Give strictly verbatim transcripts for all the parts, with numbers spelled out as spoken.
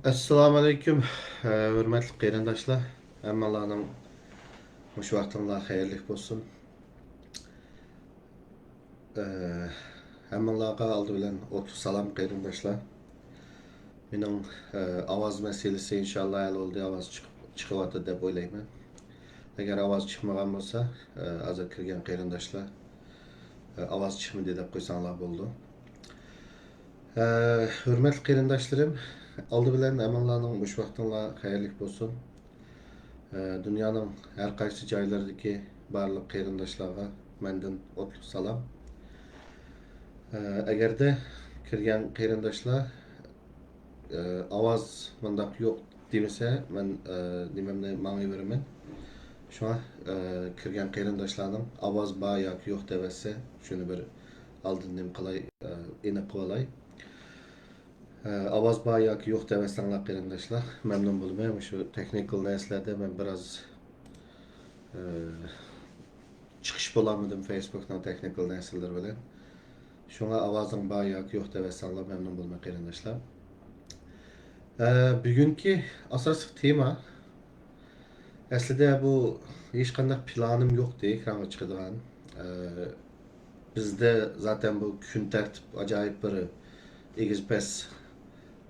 ئەسسالامۇئەلەيكۇم، ھۆرمەتلىك قېرىنداشلار. ھەممىڭلارنىڭ مۇشۇ ۋاقتىڭلار خەيرلىك بولسۇن. ھەممىڭلارغا ئالدى بىلەن ئوتلۇق سالام، قېرىنداشلار. مېنىڭ ئاۋاز مەسىلىسى ئىنشاللا ھەل بولدى، ئاۋاز چىقىپ، چىقىۋاتىدۇ دەپ ئويلايمەن. ئەگەر ئاۋاز چىقمىغان بولسا، ھازىر كىرگەن قېرىنداشلار ئاۋاز چىقمىدى دەپ قويساڭلار بولىدۇ. ھۆرمەتلىك قېرىنداشلىرىم، ئالدى بىلەن ھەممىڭلارنىڭ مۇشۇ ۋاقتىڭلار خەيرلىك بولسۇن. دۇنيانىڭ ھەر قايسى جايلىرىدىكى بارلىق قېرىنداشلارغا مەندىن ئوتلۇق سالام. ئەگەردە كىرگەن قېرىنداشلار ئاۋاز مۇنداق يوق دېمىسە، مەن نېمەمنى ماڭىۋېرىمەن. شۇڭا كىرگەن قېرىنداشلارنىڭ ئاۋاز بار ياكى يوق دەۋەتسە، شۇنى بىر ئالدىن نېمە قىلاي، ئېنىق قىلاي. ئاۋاز بار ياكى يوق دەۋەتسەڭلار قېرىنداشلار، مەمنۇن بولىمەن. مۇشۇ تېخنىكال نەرسىلەردە مەن بىراز چىقىش بولالمىدىم فېيسبۇكنىڭ تېخنىكال نەرسىلىرى بىلەن. شۇڭا ئاۋازىڭ بار ياكى يوق دەۋەتسەڭلار مەمنۇن بولىمەن قېرىنداشلار. ئە، بۈگۈنكى ئاساسلىق تېما، ئەسلىدە بۇ ھېچقانداق پىلانىم يوقتى ئېكرانغا چىقىدىغان. ئە، بىزدە زاتەن بۇ كۈن تەرتىپ ئاجايىپ بىر ئېگىز پەس،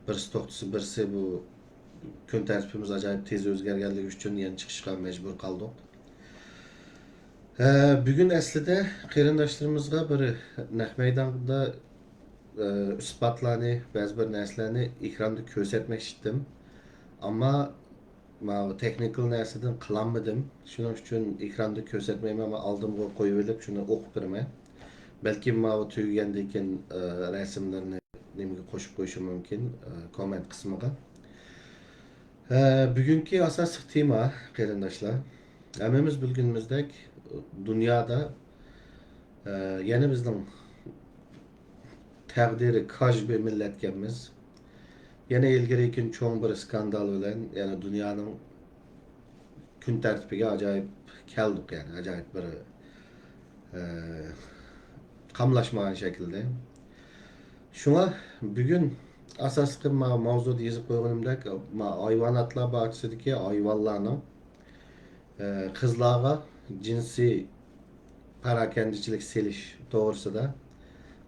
بىرسى توختىسا بىرسى، بۇ كۈن تەرتىپىمىز ئاجايىپ تېز ئۆزگەرگەنلىكى ئۈچۈن يەنە چىقىشقا مەجبۇر قالدۇق. ھە، بۈگۈن ئەسلىدە قېرىنداشلىرىمىزغا بىر نەق مەيداندا، ئە، ئىسپاتلارنى، بەزى بىر نەرسىلەرنى ئېكراندا كۆرسەتمەكچى ئىدىم. ئەمما ماۋۇ تېخنىكال نەرسىدىن قىلالمىدىم. شۇنىڭ ئۈچۈن ئېكراندا كۆرسەتمەيمەن، ئەمما ئالدىمغا قويۇۋېلىپ شۇنى ئوقۇپ بېرىمەن. بەلكىم ماۋۇ تۈگىگەندىن كېيىن، ئە، رەسىملىرىنى نېمىگە قوشۇپ قويۇشۇم مۇمكىن، ئە، كوممېنت قىسمىغا. ھە، بۈگۈنكى ئاساسلىق تېما، قېرىنداشلار، ھەممىمىز بىلگىنىمىزدەك، دۇنيادا، ھە، يەنە بىزنىڭ تەقدىرى كاج بىر مىللەتكەنمىز. يەنە ئىلگىرىكى چوڭ بىر سكاندال بىلەن يەنە دۇنيانىڭ كۈن تەرتىپىگە ئاجايىپ كەلدۇق، يەنى ئاجايىپ بىر، ئە، قاملاشمىغان شەكىلدە. شۇڭا بۈگۈن ئاساسلىقى ما-، ماۋزۇدا يېزىپ قويغىنىمدەك، ما-، ھايۋاناتلار باغچىسىدىكى ھايۋانلارنىڭ، ئە، قىزلارغا جىنسىي پاراكەندىچىلىك سېلىش توغرىسىدا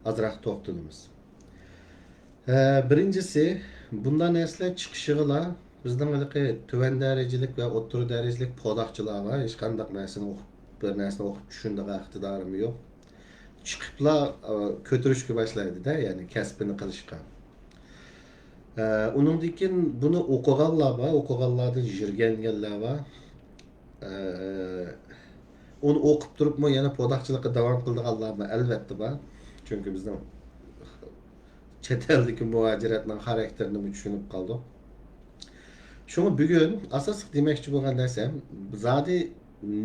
ئازراق توختىلىمىز. ھە، بىرىنچىسى، بۇنداق نەرسىلەر چىقىشىغىلا بىزنىڭ ھېلىقى تۆۋەن دەرىجىلىك ۋە ئوتتۇرا دەرىجىلىك پوداقچىلار بار، ھېچقانداق نەرسىنى ئوقۇپ، بىر نەرسىنى ئوقۇپ چۈشىنىدىغان ئىقتىدارىمۇ يوق. چىقىپلا، ئە، كۆتۈرۈشكە باشلايدۇ-دە، يەنى كەسپىنى قىلىشقا. ئە، ئۇنىڭدىن كېيىن بۇنى ئوقۇغانلار بار، ئوقۇغانلاردىن يىرگەنگەنلەر بار. ئە، ئۇنى ئوقۇپ تۇرۇپمۇ يەنە پوداقچىلىققا داۋام قىلىدىغانلارمۇ ئەلۋەتتە بار. چۈنكى بىزنىڭ چەت ئەلدىكى مۇھاجىرەتنىڭ خاراكتېرىنىمۇ چۈشىنىپ قالدۇق. شۇڭا بۈگۈن ئاساسلىق دېمەكچى بولغان نەرسەم، زادى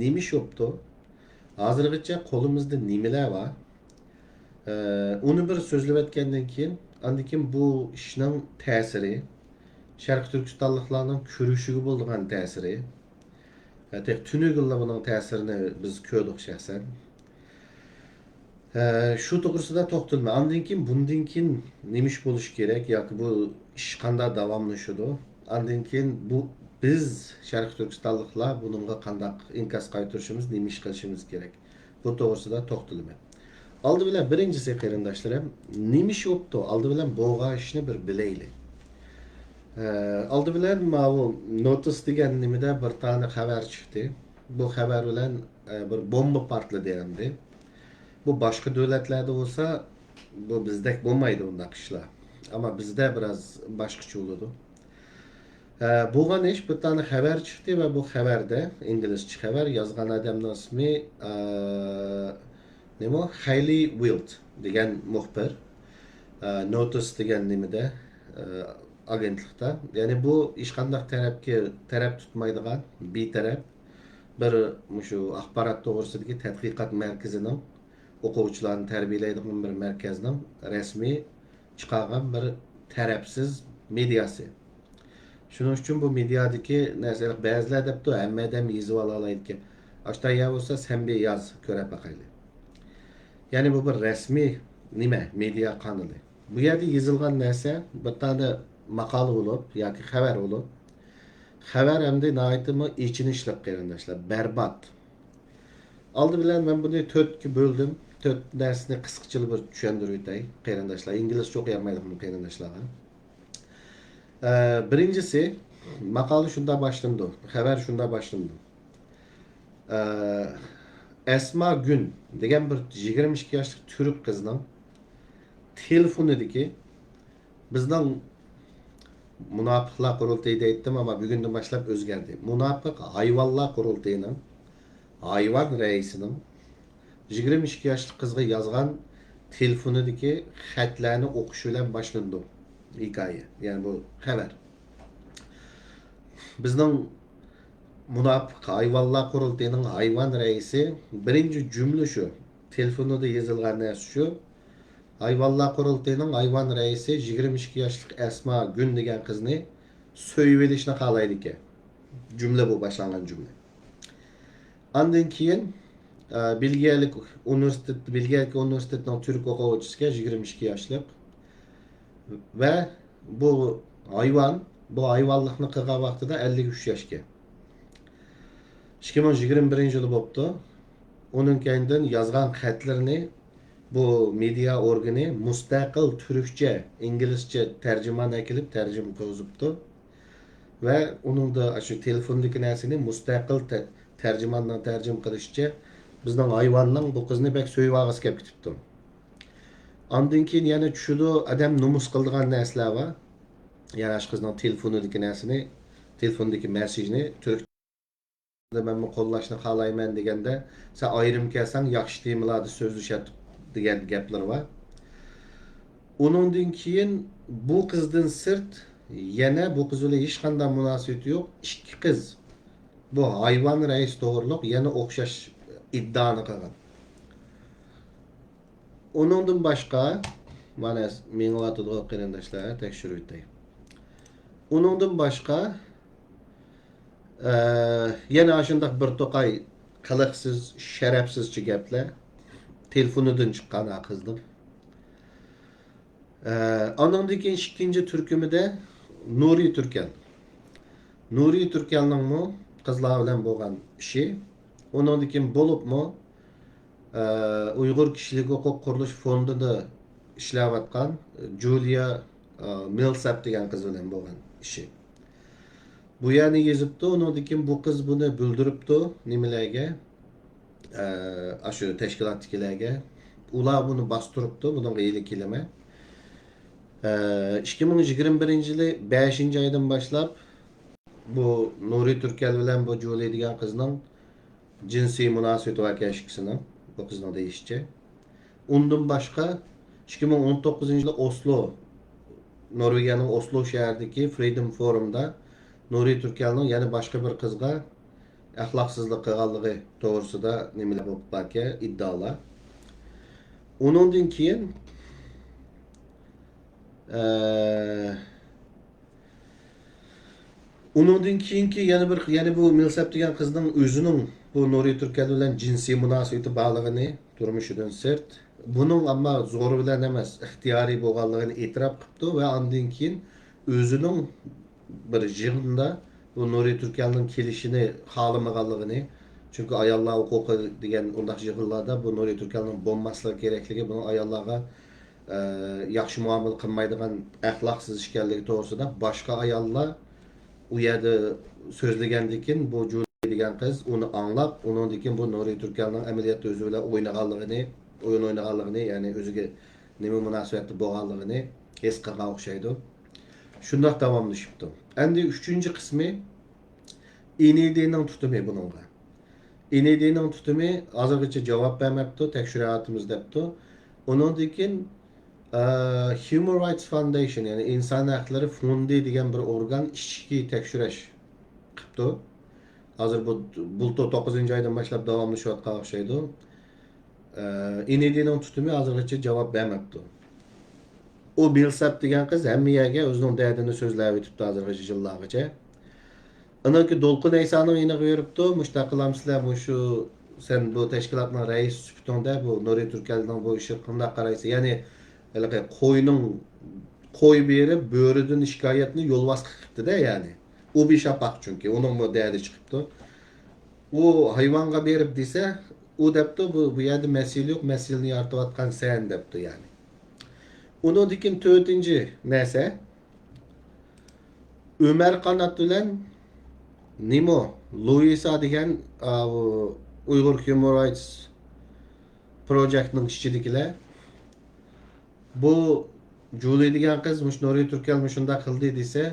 نېمە ئىش بوپتۇ؟ ھازىرغىچە قولىمىزدا نېمىلەر بار؟ ئە، ئۇنى بىر سۆزلىۋەتكەندىن كېيىن، ئاندىن كېيىن بۇ ئىشنىڭ تەسىرى، شەرقىي تۈركىستانلىقلارنىڭ كۈرىشىگە بولىدىغان تەسىرى، ھە، تېخى تۈنۈگۈنلا بۇنىڭ تەسىرىنى بىز كۆردۇق شەخسەن. ھە، شۇ توغرىسىدا توختىلىمەن. ئاندىن كېيىن، بۇندىن كېيىن نېمە ئىش بولۇشى كېرەك ياكى بۇ ئىش قانداق داۋاملىشىدۇ؟ ئاندىن كېيىن بۇ، بىز شەرقىي تۈركىستانلىقلار بۇنىڭغا قانداق ئىنكاس قايتۇرۇشىمىز، نېمە ئىش قىلىشىمىز كېرەك؟ بۇ توغرىسىدا توختىلىمەن. ئالدى بىلەن بىرىنچىسى، قېرىنداشلىرىم، نېمە ئىش بوپتۇ؟ ئالدى بىلەن بولغان ئىشنى بىر بىلەيلى. ئە، ئالدى بىلەن ماۋۇ نوتىس دېگەن نېمىدە بىر تانە خەۋەر چىقتى. بۇ خەۋەر بىلەن، ئە، بىر بومبا پارتلىدى ئەمدى. بۇ باشقا دۆلەتلەردە بولسا، بۇ بىزدەك بولمايدۇ بۇنداق ئىشلار. ئەمما بىزدە بىراز باشقىچە بولىدۇ. ئە، بولغان ئىش، بىر تانە خەۋەر چىقتى ۋە بۇ خەۋەردە، ئىنگلىزچە خەۋەر، يازغان ئادەمنىڭ ئىسمى، ئە، نېمە؟ خەيلى ۋىلت دېگەن مۇخبىر. ئە، نوتىس دېگەن نېمىدە، ئە، ئاگېنتلىقتا. يەنى بۇ ھېچقانداق تەرەپكە، تەرەپ تۇتمايدىغان، بىتەرەپ بىر مۇشۇ ئاخبارات توغرىسىدىكى تەتقىقات مەركىزىنىڭ، ئوقۇغۇچىلارنى تەربىيەلەيدىغان بىر مەركەزنىڭ رەسمىي چىقارغان بىر تەرەپسىز مېدىياسى. شۇنىڭ ئۈچۈن بۇ مېدىيادىكى نەرسىلەر، بەزىلەر دەپتۇ، ھەممە ئادەم يېزىۋالالايدىكەن. ئاشتا يا بولسا سەن بىر ياز، كۆرۈپ باقايلى. يەنى بۇ بىر رەسمىي نېمە، مېدىيا قانىلى. بۇ يەردە يېزىلغان نەرسە بىر تانە ماقالە بولۇپ ياكى خەۋەر بولۇپ، خەۋەر ئەمدى ناھايىتىمۇ ئېچىنىشلىق، قېرىنداشلار، بەربات. ئالدى بىلەن مەن بۇنى تۆتكە بۆلدۈم. تۆت نەرسىنى قىسقىچىلا بىر چۈشەندۈرۈپ ئۆتەي، قېرىنداشلار. ئىنگلىزچە ئوقۇيالمايدىغان قېرىنداشلارغا. ئە، بىرىنچىسى، ماقالە شۇنداق باشلىنىدۇ، خەۋەر شۇنداق باشلىنىدۇ. ئە، ئەسما گۈن دېگەن بىر يىگىرمە ئىككى ياشلىق تۈرك قىزنىڭ تېلېفونىدىكى، بىزنىڭ مۇناپىقلار قۇرۇلتىيى دەيتتىم، ئەمما بۈگۈندىن باشلاپ ئۆزگەردى. مۇناپىق ھايۋانلار قۇرۇلتىيىنىڭ ھايۋان رەئىسىنىڭ يىگىرمە ئىككى ياشلىق قىزغا يازغان تېلېفونىدىكى خەتلەرنى ئوقۇش بىلەن باشلىنىدۇ ھېكايە، يەنى بۇ خەۋەر. بىزنىڭ مۇناپىق ھايۋانلار قۇرۇلتىيىنىڭ ھايۋان رەئىسى، بىرىنچى جۈملە شۇ، تېلېفونىدا يېزىلغان نەرسە شۇ. ھايۋانلار قۇرۇلتىيىنىڭ ھايۋان رەئىسى يىگىرمە ئىككى ياشلىق ئەسما گۈن دېگەن قىزنى سۆيۈۋېلىشنى خالايدىكەن. جۈملە بۇ، باشلانغان جۈملە. ئاندىن كېيىن، ئە، بېلگىيەلىك ئۇنىۋېرسىتېت، بېلگىيەدىكى ئۇنىۋېرسىتېتنىڭ تۈرك ئوقۇغۇچىسىكەن، يىگىرمە ئىككى ياشلىق. ۋە بۇ ھايۋان، بۇ ھايۋانلىقنى قىلغان ۋاقتىدا ئەللىك ئۈچ ياشكەن. ئىككى مىڭ يىگىرمە بىرىنچى يىلى بوپتۇ. ئۇنىڭ كەينىدىن يازغان خەتلىرىنى بۇ مېدىيا ئورگىنى مۇستەقىل تۈركچە، ئىنگلىزچە تەرجىمان ئەكېلىپ تەرجىمە قىلغۇزۇپتۇ. ۋە ئۇنىڭدا شۇ تېلېفوندىكى نەرسىنى مۇستەقىل تە-، تەرجىماننىڭ تەرجىمە قىلىشىچە، بىزنىڭ ھايۋاننىڭ بۇ قىزنى بەك سۆيۈۋالغۇسى كەپ كېتىپتۇ. ئاندىن كېيىن يەنە چۈشىدۇ، ئادەم نومۇس قىلىدىغان نەرسىلەر بار. يەنە شۇ قىزنىڭ تېلېفونىدىكى نەرسىنى، تېلېفوندىكى مەسسىجنى تۈركچىدە مەنمۇ قوللاشنى خالايمەن دېگەندە، سەن ئايرىم كەلسەڭ ياخشى تېمىلاردا سۆزلىشەتتۇق دېگەن گەپلىرى بار. ئۇنىڭدىن كېيىن بۇ قىزدىن سىرت يەنە بۇ قىز بىلەن ھېچقانداق مۇناسىۋىتى يوق ئىككى قىز بۇ ھايۋان رەئىسى توغرۇلۇق يەنە ئوخشاش ئىددىئانى قىلغان. ئۇنىڭدىن باشقا، مانا مېڭىۋاتىدىغۇ قېرىنداشلار، تەكشۈرۈۋېتەي. ئۇنىڭدىن باشقا، ئە، يەنە ئاشۇنداق بىر توقاي قىلىقسىز، شەرەپسىزچە گەپلەر تېلېفونىدىن چىققان ھە قىزنىڭ. ئە، ئانىڭدىن كېيىن ئىككىنچى تۈركۈمىدە نۇرى تۈركەل. نۇرى تۈركەلنىڭمۇ قىزلار بىلەن بولغان ئىشى. ئۇنىڭدىن كېيىن بولۇپمۇ، ئە، ئۇيغۇر كىشىلىك ھوقۇق قۇرۇلۇش فوندىدا ئىشلەۋاتقان جۇلىيا، ئە، مىلساپ دېگەن قىز بىلەن بولغان ئىشى. بۇ يەرنى يېزىپتۇ، ئۇنىڭدىن كېيىن بۇ قىز بۇنى بىلدۈرۈپتۇ نېمىلەرگە؟ ئە، ئاشۇ تەشكىلاتتىكىلەرگە. ئۇلار بۇنى باستۇرۇپتۇ، بۇنىڭغا ھېلى كېلىمەن. ئە، ئىككى مىڭ يىگىرمە بىرىنچى يىلى بەشىنچى ئايدىن باشلاپ بۇ نۇرى تۈركەل بىلەن بۇ جۇلى دېگەن قىزنىڭ جىنسىي مۇناسىۋىتى باركەن ئىككىسىنىڭ، بۇ قىزنىڭ دېيىشىچە. ئۇندىن باشقا، ئىككى مىڭ ئون توققۇزىنچى يىلى ئوسلو، نورۋېگىيەنىڭ ئوسلو شەھىرىدىكى فرىدوم فورۇمدا نۇرى تۈركەلنىڭ يەنە باشقا بىر قىزغا ئەخلاقسىزلىق قىلغانلىقى توغرىسىدا نېمىلەر بولۇپ باركەن، ئىددىئالار. ئۇنىڭدىن كېيىن، ئە، ئۇنىڭدىن كېيىنكى يەنە بىر، يەنە بۇ مىلسەپ دېگەن قىزنىڭ ئۆزىنىڭ بۇ نۇرى تۈركەل بىلەن جىنسىي مۇناسىۋىتى بارلىقىنى، تۇرمۇشىدىن سىرت، بۇنىڭ ئەمما زور بىلەن ئەمەس، ئىختىيارىي بولغانلىقىنى ئېتىراپ قىپتۇ ۋە ئاندىن كېيىن ئۆزىنىڭ بىر يىغىندا بۇ نۇرى تۈركەلنىڭ كېلىشىنى خالىمىغانلىقىنى، چۈنكى ئاياللار ھوقۇقى دېگەن ئۇنداق يىغىنلاردا بۇ نۇرى تۈركەلنىڭ بولماسلىقى كېرەكلىكى، بۇنىڭ ئاياللارغا ئە، ياخشى مۇئامىلە قىلمايدىغان ئەخلاقسىز ئىكەنلىكى توغرىسىدا باشقا ئاياللار ئۇ يەردە سۆزلىگەندىكىن، بۇ جۇلى دېگەن قىز ئۇنى ئاڭلاپ، ئۇنىڭدىن كېيىن بۇ نۇرى تۈركەلنىڭ ئەمەلىيەتتە ئۆزى بىلەن ئوينىغانلىقىنى، ئويۇن ئوينىغانلىقىنى، يەنى ئۆزىگە نېمە مۇناسىۋەتتە بولغانلىقىنى ھېس قىلغان ئوخشايدۇ. شۇنداق داۋاملىشىپتۇ. ئەمدى ئۈچىنچى قىسمى، ئېنىدىنىڭ تۇتۇمى بۇنىڭغا. ئېنىدىنىڭ تۇتۇمى ھازىرغىچە جاۋاب بەرمەپتۇ، تەكشۈرۈۋاتىمىز دەپتۇ. ئۇنىڭدىن كېيىن، ئە، Human Rights Foundation، يەنى ئىنسان ھەقلىرى فوندى دېگەن بىر ئورگان ئىچكى تەكشۈرۈش قىپتۇ. ھازىر بۇ، بۇلتۇر توققۇزىنچى ئايدىن باشلاپ داۋاملىشىۋاتقان ئوخشايدۇ. ئە، ئېنىدىنىڭ تۇتۇمى ھازىرغىچە جاۋاب بەرمەپتۇ. ئۇ مىلسەپ دېگەن قىز ھەممە يەرگە ئۆزىنىڭ دەردىنى سۆزلەۋېتىپتۇ ھازىرغىچە، يىللارغىچە. ئىنىڭكى دولقۇن ئەيسانىڭ يېنىغا بېرىپتۇ، مۇشۇنداق قىلامسىلەر، مۇشۇ سەن بۇ تەشكىلاتنىڭ رەئىسى سۈپىتىڭدە بۇ نۇرى تۈركەلنىڭ بۇ ئىشىغا قانداق قارايسەن؟ يەنى ھېلىقى قوينىڭ قوي بېرىپ، بۆرىدىن شىكايەتنى يولۋاسقا قىپتۇ-دە، يەنى. ئۇ بىشاپاق چۈنكى، ئۇنىڭمۇ دەردى چىقىپتۇ. ئۇ ھايۋانغا بېرىپ دېسە، ئۇ دەپتۇ، بۇ، بۇ يەردە مەسىلە يوق، مەسىلىنى يارىتىۋاتقان سەن دەپتۇ، يەنى. ئۇنىڭدىن كېيىن تۆتىنچى نەرسە، ئۆمەر قانات بىلەن نېمو، لۇئىسا دېگەن، ئا، ئۇ ئۇيغۇر Human Rights Projectنىڭ ئىچىدىكىلەر، بۇ جۇلى دېگەن قىز مۇشۇ نۇرى تۈركەل مۇشۇنداق قىلدى دېسە،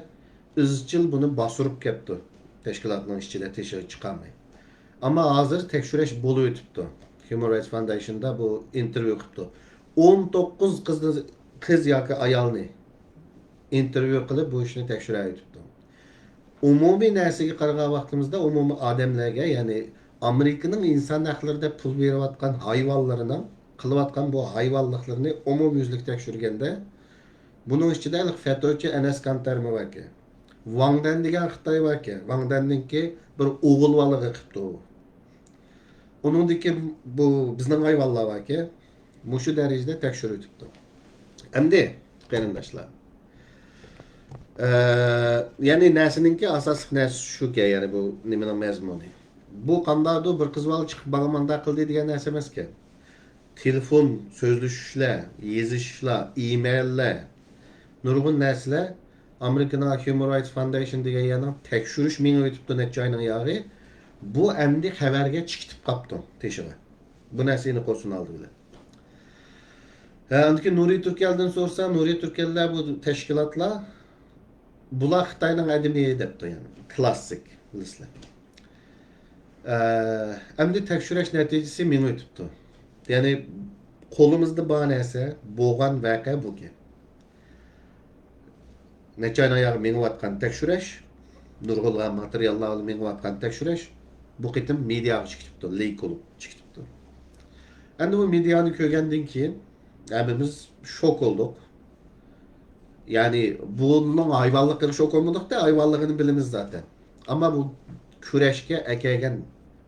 ئىزچىل بۇنى باستۇرۇپ كەپتۇ. تەشكىلاتنىڭ ئىچىدە تېشىغا چىقارماي. ئەمما ھازىر تەكشۈرۈش بولۇۋېتىپتۇ. Human Rights Foundationدا بۇ ئىنتېرۋيۇ قىپتۇ. ئون توققۇز قىزنى، قىز ياكى ئايالنى ئىنتېرۋيۇ قىلىپ، بۇ ئىشنى تەكشۈرۈۋېتىپتۇ. ئومۇمىي نەرسىگە قارىغان ۋاقتىمىزدا، ئومۇمىي ئادەملەرگە، يەنى ئامېرىكىنىڭ ئىنسان ھەقلىرىدە پۇل بېرىۋاتقان ھايۋانلىرىنىڭ قىلىۋاتقان بۇ ھايۋانلىقلىرىنى ئومۇميۈزلۈك تەكشۈرگەندە، بۇنىڭ ئىچىدە ھېلىقى فەتوچى ئەنەس كانتەرمۇ باركەن. ۋاڭ دەن دېگەن خىتاي باركەن. ۋاڭ دەننىڭكى بىر ئوغۇل بالىغا قىپتۇ. ئۇنىڭدىن كېيىن بۇ بىزنىڭ ھايۋانلار باركەن. مۇشۇ دەرىجىدە تەكشۈرۈۋېتىپتۇ. ئەمدى، قېرىنداشلار، ئە، يەنى نەرسىنىڭكى ئاساسلىق نەرسىسى شۇكەن، يەنى بۇ نېمىنىڭ مەزمۇنى. بۇ قانداقدۇر بىر قىز بالا چىقىپ، بالا مانداق قىلدى دېگەن نەرسە ئەمەسكەن. تېلېفون سۆزلىشىشلەر، يېزىشىشلار، ئىمېيللەر، نۇرغۇن نەرسىلەر ئامېرىكىنىڭ Human Rights Foundation دېگەن يەرنىڭ تەكشۈرۈش مېڭىۋېتىپتۇ نەچچە ئاينىڭ ياغى. بۇ ئەمدى خەۋەرگە چىكىتىپ قاپتۇ تېشىغا. بۇ نەرسە ئېنىق بولسۇن ئالدى بىلەن. ھە، ئاندىكىن نۇرى تۈركەلدىن سورىسا، نۇرى تۈركەللەر بۇ تەشكىلاتلار، بۇلار خىتاينىڭ ئادىمى دەپتۇ، يەنى كلاسسىك، بىلىسىلەر. ئە، ئەمدى تەكشۈرۈش نەتىجىسى مېڭىۋېتىپتۇ. يەنى قولىمىزدا بار نەرسە، بولغان ۋەقە بۇ گەپ. نەچچە ئاينىڭ ياغى مېڭىۋاتقان تەكشۈرۈش، نۇرغۇنلىغان ماتېرىياللار بىلەن مېڭىۋاتقان تەكشۈرۈش بۇ قېتىم مېدىياغا چىقىپتۇ، لىك بولۇپ چىقىپتۇ. ئەمدى بۇ مېدىيانى كۆرگەندىن كېيىن ھەممىمىز شوك بولدۇق. يەنى بۇنىڭ ھايۋانلىقىغا شوك بولمىدۇق-دە، ھايۋانلىقىنى بىلىمىز زاتەن. ئەمما بۇ كۈرەشكە ئەكەلگەن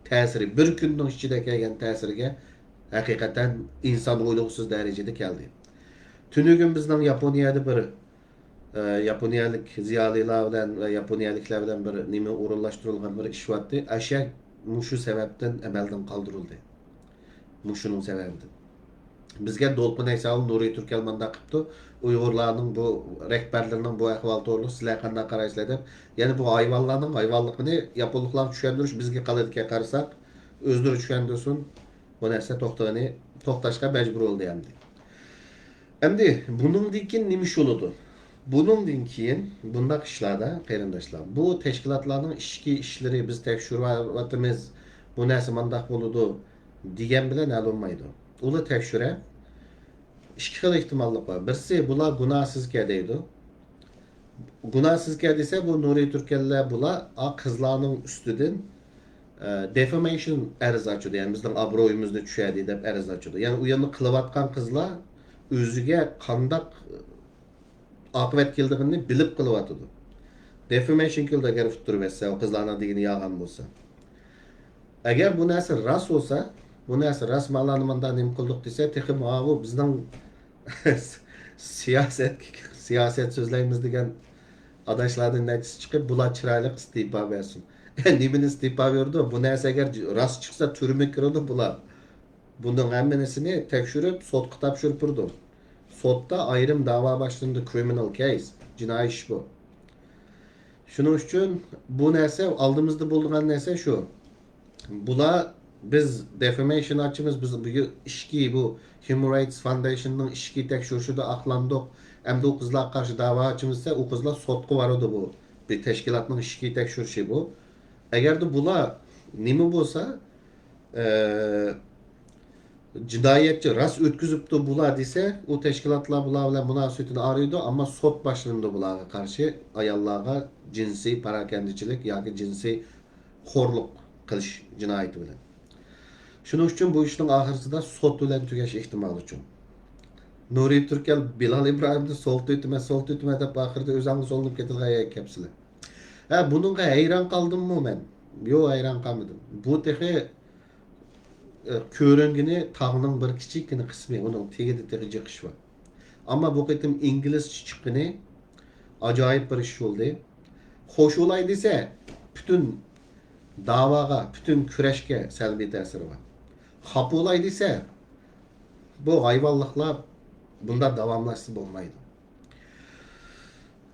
تەسىرى، بىر كۈننىڭ ئىچىدە ئەكەلگەن تەسىرىگە ھەقىقەتەن ئىنسان ھويلىغۇسىز دەرىجىدە كەلدى. تۈنۈگۈن بىزنىڭ ياپونىيەدە بىر، ئە، ياپونىيەلىك زىيالىيلار بىلەن ۋە ياپونىيەلىكلەر بىلەن بىر نېمە ئورۇنلاشتۇرۇلغان بىر ئىش بارتتى. ئەشە مۇشۇ سەۋەبتىن ئەمەلدىن قالدۇرۇلدى. مۇشۇنىڭ سەۋەبىدىن. بىزگە دولقۇن ئەيساۋۇل، نۇرى تۈركەل مانداق قىپتۇ، ئۇيغۇرلارنىڭ بۇ رەھبەرلىرىنىڭ بۇ ئەھۋالى توغرۇلۇق سىلەر قانداق قارايسىلەر دەپ، يەنە بۇ ھايۋانلارنىڭ ھايۋانلىقىنى ياپونلۇقلارغا چۈشەندۈرۈش بىزگە قالىدىكەن قارىساق، ئۆزلىرى چۈشەندۈرسۇن، بۇ نەرسە توختىغىنى، توختاشقا مەجبۇر بولدى ئەمدى. ئەمدى بۇنىڭدىن كېيىن نېمە ئىش بولىدۇ؟ بۇنىڭدىن كېيىن بۇنداق ئىشلاردا، قېرىنداشلار، بۇ تەشكىلاتلارنىڭ ئىچكى ئىشلىرى بىز تەكشۈرۈۋاتىمىز، بۇ نەرسە مانداق بولىدۇ دېگەن بىلەن ھەل بولمايدۇ. ئۇلار تەكشۈرە، ئىككى خىل ئېھتىماللىق بار. بىرسى، بۇلار گۇناھسىزكەن دەيدۇ. گۇناھسىزكەن دېسە، بۇ نۇرى تۈركەللەر بۇلار، ئا، قىزلارنىڭ ئۈستىدىن، ئە، دېفامېيشن ئەرز ئاچىدۇ، يەنى بىزنىڭ ئابرويىمىزنى چۈشۈردى دەپ ئەرز ئاچىدۇ. يەنى ئۇ يەرنى قىلىۋاتقان قىزلار ئۆزىگە قانداق ئاقىۋەت كېلىدىغىنىنى بىلىپ قىلىۋاتىدۇ. دېفامېيشن كېلىدۇ، ئەگەر ئۇتتۇرۇۋەتسە، ئۇ قىزلارنىڭ دېگىنى يالغان بولسا. ئەگەر بۇ نەرسە راست بولسا، بۇ نەرسە راست، مانا مانداق نېمە قىلدۇق دېسە، تېخىمۇ، ھاۋۇ، بىزنىڭ سىياسەت، سىياسەت سۆزلەيمىز دېگەن ئاداشلاردىن نەچچىسى چىقىپ، بۇلار چىرايلىق ئىستېپا بەرسۇن. نېمىنى ئىستېپا بېرىدۇ؟ بۇ نەرسە ئەگەر راست چىقسا، تۈرمىگە كىرىدۇ بۇلار. بۇنىڭ ھەممىسىنى تەكشۈرۈپ، سوتقا تاپشۇرۇپ بېرىدۇ. سوتتا ئايرىم داۋا باشلىنىدۇ، كرىمىنال كەيس، جىنايى ئىش بۇ. شۇنىڭ ئۈچۈن بۇ نەرسە، ئالدىمىزدا بولىدىغان نەرسە شۇ. بۇلار، بىز دېفامېيشن ئاچىمىز، بىز بۇ ئىچكى، بۇ ھيۇمەن رايتس فاندېيشننىڭ ئىچكى تەكشۈرۈشىدە ئاقلاندۇق، ئەمدى ئۇ قىزلارغا قارشى داۋا ئاچىمىز دېسە، ئۇ قىزلار سوتقا بارىدۇ بۇ. بىر تەشكىلاتنىڭ ئىچكى تەكشۈرۈشى بۇ. ئەگەردە بۇلار نېمە بولسا، ئە، جىنايەتچى راست ئۆتكۈزۈپتۇ بۇلار دېسە، ئۇ تەشكىلاتلار بۇلار بىلەن مۇناسىۋىتىنى ئايرىيدۇ، ئەمما سوت باشلىنىدۇ بۇلارغا قارشى، ئاياللارغا جىنسىي پاراكەندىچىلىك ياكى جىنسىي خورلۇق قىلىش جىنايىتى بىلەن. شۇنىڭ ئۈچۈن بۇ ئىشنىڭ ئاخىرسىدا سوت بىلەن تۈگەش ئېھتىمالى چوڭ. نۇرى تۈركەل بىلال ئىبراھىمنى سوتقا ئۆتىمەن، سوتقا ئۆتىمەن دەپ ئاخىرىدا ئۆزۈڭلار سولىنىپ كېتىدىغان يەرگە كەپسىلەر. ھە، بۇنىڭغا ھەيران قالدىممۇ مەن؟ يوق، ھەيران قالمىدىم. بۇ تېخى، ئە، كۆرۈنگىنى تاغنىڭ بىر كىچىككىنە قىسمى، ئۇنىڭ تېگىدە تېخى جىق ئىش بار. ئەمما بۇ قېتىم ئىنگلىزچە چىققىنى ئاجايىپ بىر ئىش بولدى. خوش بولاي دېسە، پۈتۈن داۋاغا، پۈتۈن كۈرەشكە سەلبىي تەسىرى بار. خاپا بولاي دېسە، بۇ ھايۋانلىقلار بۇنداق داۋاملاشسا بولمايدۇ.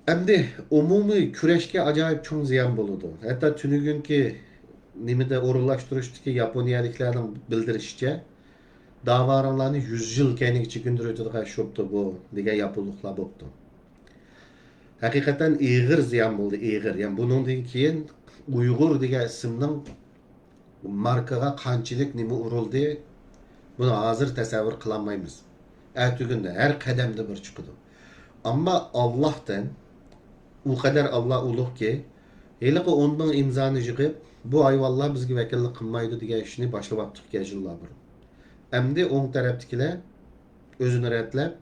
ئەمدى ئومۇمىي كۈرەشكە ئاجايىپ چوڭ زىيان بولىدۇ. ھەتتا تۈنۈگۈنكى نېمىدە ئورۇنلاشتۇرۇشتىكى ياپونىيەلىكلەرنىڭ بىلدۈرۈشىچە، داۋاراڭلارنى يۈز يىل كەينىگە چېكىندۈرۈۋېتىدىغان شوپتۇ بۇ دېگەن ياپونلۇقلار بوپتۇ. ھەقىقەتەن ئېغىر زىيان بولدى، ئېغىر. يەنى بۇنىڭدىن كېيىن ئۇيغۇر دېگەن ئىسىمنىڭ ماركىغا قانچىلىك نېمە ئۇرۇلدى، بۇنى ھازىر تەسەۋۋۇر قىلالمايمىز. ئەتىگۈندە ھەر قەدەمدە بىر چىقىدۇ. ئەمما ئاللاھتىن، ئۇ قەدەر ئاللا ئۇلۇغكى، ھېلىقى ئون مىڭ ئىمزانى يىغىپ، بۇ ھايۋانلار بىزگە ۋەكىللىك قىلمايدۇ دېگەن ئىشنى باشلىۋاپتۇق يىللار بۇرۇن. ئەمدى ئوڭ تەرەپتىكىلەر ئۆزىنى رەتلەپ،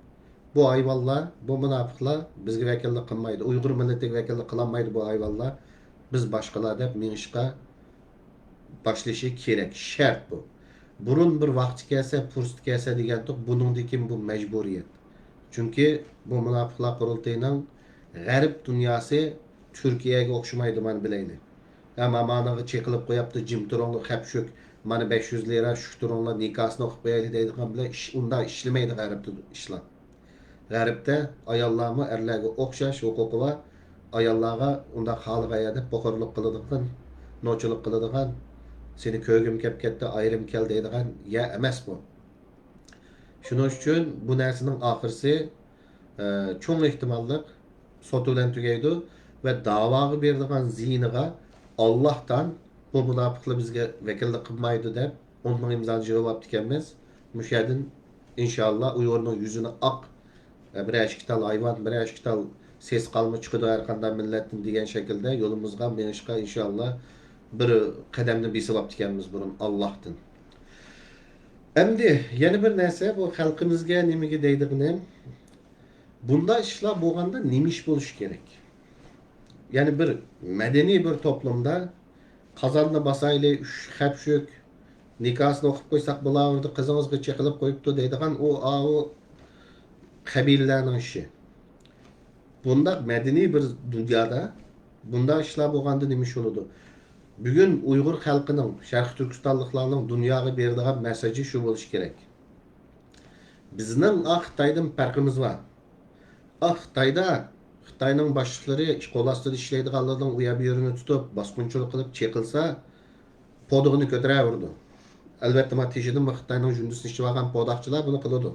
بۇ ھايۋانلار، بۇ مۇناپىقلار بىزگە ۋەكىللىك قىلمايدۇ، ئۇيغۇر مىللىتىگە ۋەكىللىك قىلالمايدۇ بۇ ھايۋانلار، بىز باشقىلار دەپ مېڭىشقا باشلىشى كېرەك، شەرت بۇ. بۇرۇن بىر ۋاقتى كەلسە، پۇرسىتى كەلسە دېگەنتۇق، بۇنىڭدىن كېيىن بۇ مەجبۇرىيەت. چۈنكى بۇ مۇناپىقلار قۇرۇلتىيىنىڭ غەرب دۇنياسى تۈركىيەگە ئوخشىمايدۇ، مانا بىلەيلى. ھە، مامانىغا چېقىلىپ قوياپتۇ، جىم تۇرۇڭلار، خەپ شۈك، مانا بەش يۈز لىرا، شۈك تۇرۇڭلار، نىكاسىنى ئوقۇپ قويايلى دەيدىغان بىلەن ئىش، ئۇنداق ئىشلىمەيدۇ غەربتە ئىشلار. غەربتە ئاياللارمۇ ئەرلەرگە ئوخشاش ھوقۇقى بار. ئاياللارغا ئۇنداق خالىغان يەردە پوخورلۇق قىلىدىغان، نوچىلىق قىلىدىغان، سېنى كۆرگۈم كەپ كەتتى، ئايرىم كەل دەيدىغان يەر ئەمەس بۇ. شۇنىڭ ئۈچۈن بۇ نەرسىنىڭ ئاخىرسى، ئە، چوڭ ئېھتىماللىق سوت بىلەن تۈگەيدۇ ۋە داۋاغا بېرىدىغان زىيىنىغا ئاللاھتان بۇ مۇناپىقلار بىزگە ۋەكىللىك قىلمايدۇ دەپ ئون مىڭ ئىمزانى يىغىۋاپتىكەنمىز. مۇشۇ يەردىن ئىنشاللا ئۇيغۇرنىڭ يۈزىنى ئاق، بىرەر ئىككى تال ھايۋان، بىرەر ئىككى تال سېسىق ئالما چىقىدۇ ھەر قانداق مىللەتتىن دېگەن شەكىلدە يولىمىزغا مېڭىشقا ئىنشاللا بىر قەدەمنى بېسىۋاپتىكەنمىز بۇرۇن ئاللاھتىن. ئەمدى يەنە بىر نەرسە، بۇ خەلقىمىزگە نېمىگە دەيدىغىنىم، بۇنداق ئىشلار بولغاندا نېمە ئىش بولۇشى كېرەك؟ يەنى بىر مەدەنىي بىر توپلۇمدا قازاننى باسايلى، ئۈچ خەپشۈك، نىكاسىنى ئوقۇپ قويساق بولاۋېرىدۇ، قىزىڭىزغا چېقىلىپ قويۇپتۇ دەيدىغان ئۇ، ئاۋۇ قەبىلىلەرنىڭ ئىشى. بۇنداق مەدەنىي بىر دۇنيادا بۇنداق ئىشلار بولغاندا نېمە ئىش بولىدۇ؟ بۈگۈن ئۇيغۇر خەلقىنىڭ، شەرقىي تۈركىستانلىقلارنىڭ دۇنياغا بېرىدىغان مەسساجى شۇ بولۇشى كېرەك. بىزنىڭ ئا خىتايدىن پەرقىمىز بار. ئا خىتايدا خىتاينىڭ باشلىقلىرى، قول ئاستىدا ئىشلەيدىغانلارنىڭ ئۇ يەر بۇ يېرىنى تۇتۇپ، باسقۇنچىلىق قىلىپ چېقىلسا، پودىغىنى كۆتۈرەۋېرىدۇ. ئەلۋەتتە، ما تېشىدىن خىتاينىڭ جۈندىسىنى ئىچىۋالغان پوداقچىلار بۇنى قىلىدۇ.